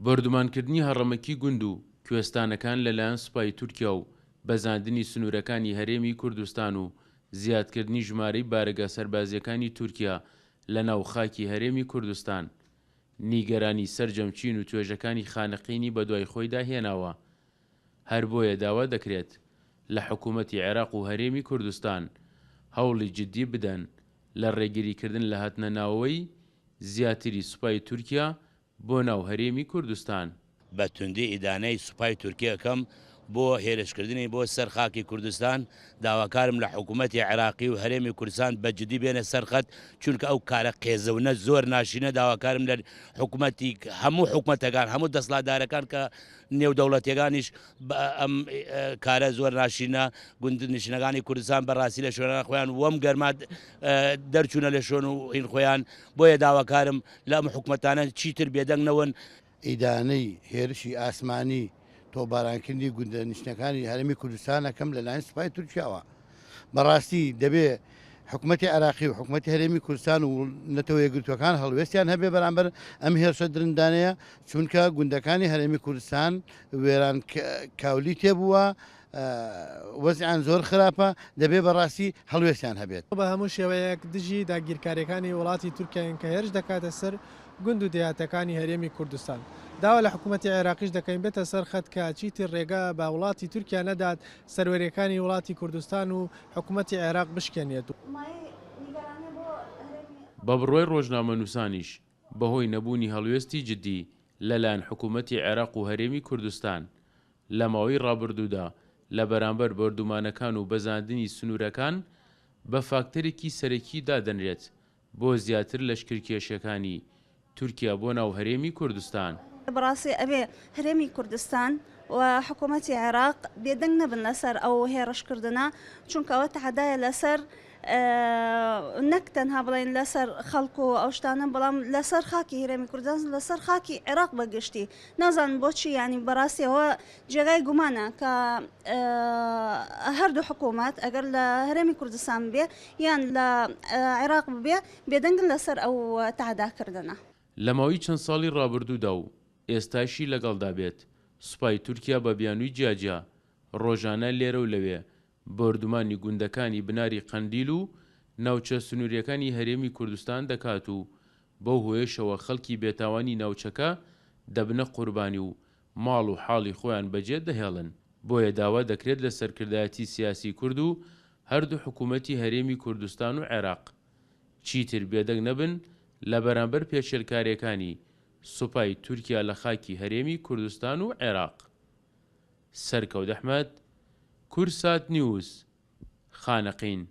بۆردومانکردنی هەڕەمەکی گوند و کوێستانەکان لەلایەن سوپای تورکیا و بەزاندنی سنوورەکانی هەرێمی کوردستان و زیادکردنی ژمارەی بارەگا سەربازییەکانی تورکیا لەناو خاکی هەرێمی کوردستان، نیگەرانی سەرجەم چین و توێژەکانی خانەقینی بەدوای خۆیدا هێناوە. هەر بۆیە داوا دەکرێت لە حکوومەتی عێراق و هەرێمی کوردستان هەوڵی جددی بدەن لە ڕێگریکردن لە هاتنە ناوەوەی زیاتری سوپای تورکیا بۆ ناو هەرێمی کوردستان. بە توندی ئیدانەی سوپای تورکی ئەکەم بۆ هێرشکردنی بۆ سەر خاکی کوردستان، داواکارم لە حکوومەتی عێراقی و هەرێمی کوردستان بە جدی بێنە سەر خەت، چونکە ئەو کارە قێزەونە زۆر ناشرینە، داواکارم لە حکوومەتی هەموو حکومەتەکان هەموو دەسڵاتدارەکان کە نێودەوڵەتیەکانیش ئەم کارە زۆر ناشرینە، گوندنشینەکانی کوردستان بەڕاستی لە شوێنەکان خۆیان وەم گەرما دەرچوونە لە شوێن و هین خۆیان، بۆیە داواکارم لە ئەم حکومەتانە چیتر بێدەنگ نەون. ئیدانەی هێرشی ئاسمانی تۆپبارانکردنی گوندنشینەکانی هەرێمی کوردستان ئەکەم لەلایەن سوپای تورکیاوە. بەڕاستی دەبێ حکومەتی عێراقی و حکومەتی هەرێمی کوردستان و نەتەوە یەکگرتووەکان هەڵوێستیان هەبێ بەرامبەر ئەم هێرشە درندانەیە، چونکە گوندەکانی هەرێمی کوردستان وێران کاولی تێبووە، وەزعیان زۆر خراپە، دەبێ بەڕاستی هەڵوێستیان هەبێت. بە هەموو شێوەیەک دژی داگیرکارییەکانی وڵاتی تورکیاین کە هێرش دەکاتە سەر گوند و دێهاتەکانی هەرێمی کوردستان. داوا لە حکوومەتی عێراقیش دەکەین بێتە سەر خەت کە چیتر رێگا بە وڵاتی تورکیا نەدات سەروەرییەکانی وڵاتی کوردستان و حکوومەتی عێراق بشکێنێت. بە بڕوای ڕۆژنامەنووسانیش، بەهۆی نەبوونی هەڵوێستی جدی لەلایەن حکوومەتی عێراق و هەرێمی کوردستان لە ماوەی ڕابردوودا لە بەرامبەر بۆردومانەکان و بەزاندنی سنوورەکان بە فاکتەرێکی سەرەکی دادەنرێت بۆ زیاتر لەشکرکێشیەکانی تورکیا بۆ ناو هەرێمی کوردستان. بەڕاستی ئەبێ هەرێمی کوردستان و حکوومەتی عێراق بێدەنگ نەبن لەسەر ئەو هێڕشکردنە، چونکە ئەوە تەحەدایە لەسەر نەک تەنها بڵێن لەسەر خەڵک و ئەو شتانە، بەڵام لەسەر خاکی هەرێمی کوردستان، لەسەر خاکی عێراق بە گشتی. نازانم بۆچی یانی بەڕاستی ئەوە جێگای گومانە کە هەردوو حکوومەت ئەگەر لە هەرێمی کوردستان بێ یان لە عێراق ببێ بێدەنگن لەسەر ئەو تەعداکردنە. لە ماوەی چەند ساڵی ڕابردوودا و ئێستاشی لەگەڵدا بێت، سوپای تورکیا بە بیانووی جیاجیا ڕۆژانە لێرە و لەوێ بۆردومانی گوندەکانی بناری قەندیل و ناوچە سنوورییەکانی هەرێمی کوردستان دەکات و بەو هۆیەشەوە خەڵکی بێتاوانی ناوچەکە دەبنە قوربانی و ماڵ و حاڵی خۆیان بەجێ دەهێڵن. بۆیە داوا دەکرێت لە سەرکردایەتی سیاسی کورد و هەردوو حکوومەتی هەرێمی کوردستان و عێراق چیتر بێدەنگ نەبن لە بەرامبەر پێشێلکارییەکانی سوپای تورکیا لە خاکی هەرێمی کوردستان و عێراق. سەرکەوت ئەحمەد، کوردسات نیوز، خانەقین.